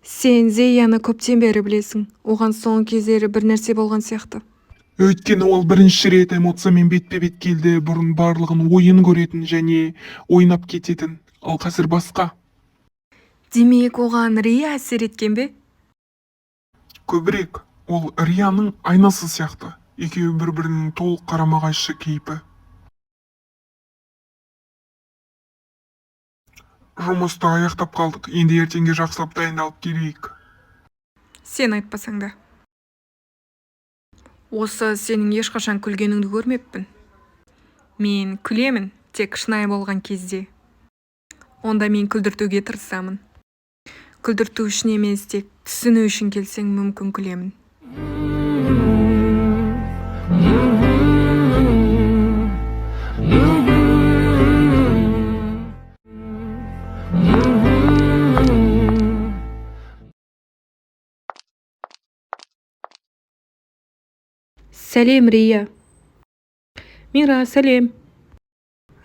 Сен Зеяны көптен бері білесің. Оған соңғы кездері бір нәрсе болған сияқты. Өйткені ол бірінші рет эмоциямен бетпе-бет келді. Бұрын барлығын ойын көретін және ойнап кететін. Ал қазір басқа. Демек, оған Рия әсер еткен бе? Көбірек ол Рияның айнасы сияқты. Екеуі бір-бірінің толық қарама-қайшы кейпі. Жұмысты аяқтап қалдық. Енді ертеңге жақсылап дайындалып келейік. Сен айтпасаң да. Осы сенің ешқашан күлгеніңді көрмеппін. Мен күлемін, тек шынайы болған кезде. Онда мен күлдіртуге тырысамын. Күлдірту үшін емес, тек түсіну үшін келсең, мүмкін күлемін. Сәлем, Рия. Мира, сәлем.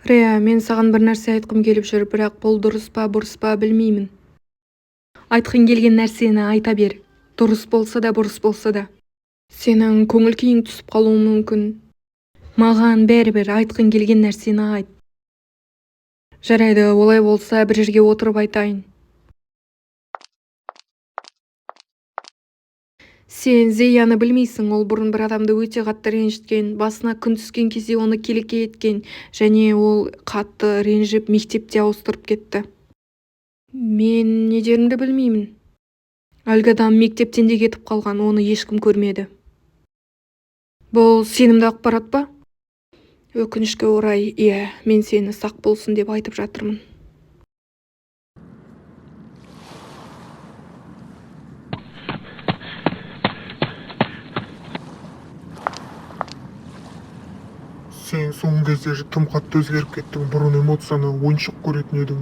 Рия, мен саған бір нәрсе айтқым келіп жүр, бірақ бұл дұрыс па, бұрыс па білмеймін. Айтқың келген нәрсені айта бер. Дұрыс болса да, бұрыс болса да. Сенің көңіл күйің түсіп қалуы мүмкін. Маған бәрібір, айтқың келген нәрсені айт. Жарайды, олай болса бір жерге отырып айтайын. Сен Зеяны білмейсің, ол бұрын бір адамды өте қатты ренжіткен, басына күн түскен кезде оны келеке еткен және ол қатты ренжіп мектепте ауыстырып кетті. Мен не дерімді білмеймін. Әлгі адам мектептен де кетіп қалған, оны ешкім көрмеді. Бұл сенімді ақпарат па? Өкінішке орай, иә, мен сені сақ болсын деп айтып жатырмын. Сен соңғы кездері тым қатты өзгеріп кеттің. Бұрын эмоцияны ойыншық көретін едің.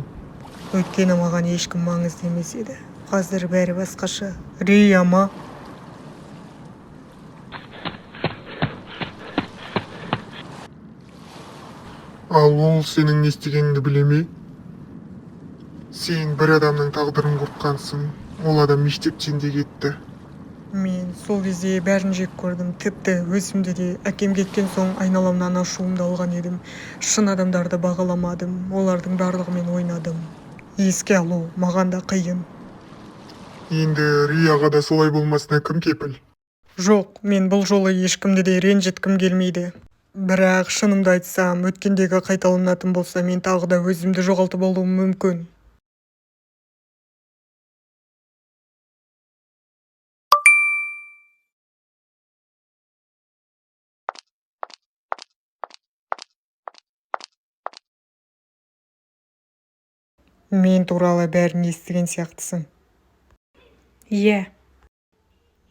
Өйткені маған ешкім маңызды емес еді. Қазір бәрі басқаша. Рия ма? Ал ол сенің не істегеніңді біле ме? Сен бір адамның тағдырын құртқансың. Ол адам мектептен де кетті. Мен сол кезде бәрін жек көрдім. Тіпті өзімді де. Әкем кеткен соң айналамнан ашуымды алған едім. Шын адамдарды бағаламадым. Олардың барлығымен ойнадым. Еске алу маған да қиын. Енді Рияға да солай болмасына кім кепіл? Жоқ, мен бұл жолы ешкімді де ренжіткім келмейді. Бірақ шынымды айтсам, өткендегі қайталанатын болса, мен тағы да өзімді жоғалтып алуым мүмкін. Мен туралы бәрін естіген сияқтысың. Иә.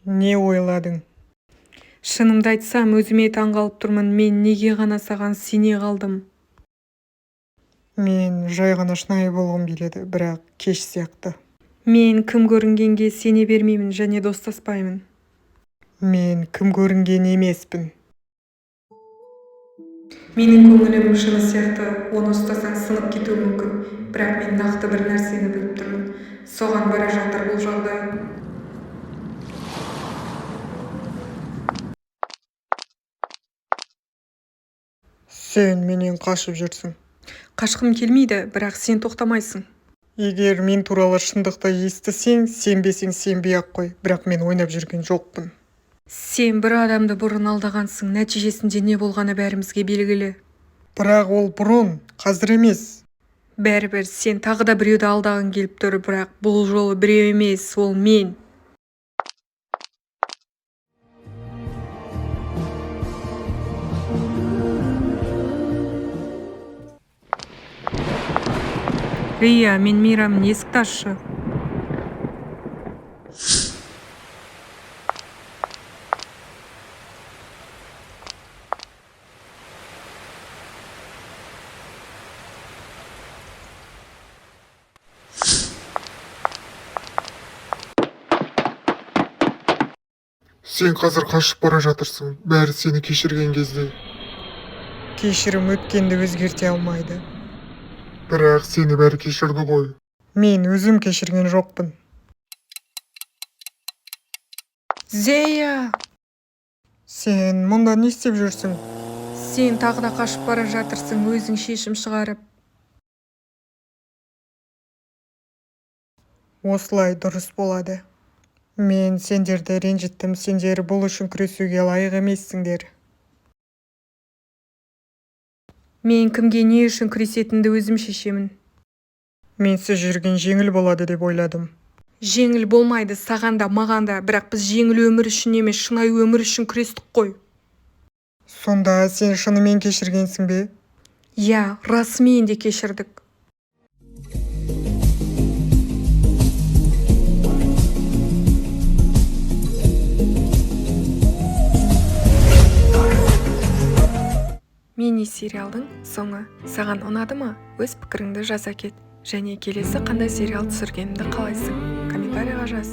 Не ойладың? Шынымды айтсам, өзіме таңғалып тұрмын, мен неге ғана саған сене қалдым. Мен жай ғана шынайы болғым келеді, бірақ кеш сияқты. Мен кім көрінгенге сене бермеймін және достаспаймын. Мен кім көрінген емеспін. Менің көңілім шыны сияқты, оны ұстасаң сынып кетуі мүмкін, бірақ мен нақты бір нәрсені біліп тұрмын. Соған бара жатыр бұл жағдай. Сен менен қашып жүрсің. Қашқым келмейді, бірақ сен тоқтамайсың. Егер мен туралы шындықты естісең, сенбесең сенбей-ақ қой, бірақ мен ойнап жүрген жоқпын. Сен бір адамды бұрын алдағансың, нәтижесінде не болғаны бәрімізге белгілі. Бірақ ол бұрын, қазір емес. Бәрібір сен тағы да біреуді алдағың келіп тұр, бірақ бұл жолы біреу емес, ол мен. Рия, мен Мирамын, есікті ашшы. Сен қазір қашып бара жатырсың. Бәрі сені кешірген кезде. Кешірім өткенді өзгерте алмайды. Бірақ сені бәрі кешірді ғой. Мен өзім кешірген жоқпын. Зея! Сен мұнда не істеп жүрсің? Сен тағы да қашып бара жатырсың, өзің шешім шығарып. Осылай дұрыс болады. Мен сендерді ренжіттім, сендер бұл үшін күресуге лайық емессіңдер. Мен кімге не үшін күресетінімді өзім шешемін. Менсіз жүрген жеңіл болады деп ойладым. Жеңіл болмайды саған да, маған да, бірақ біз жеңіл өмір үшін емес, шынайы өмір үшін күрестік қой. Сонда сен шынымен кешіргенсің бе? Иә, расымен де кешірдік. Мини сериалдың соңы саған ұнады ма? Өз пікіріңді жаза кет. Және келесі қандай сериал түсіргенімді қалайсың? Комментарийға жаз.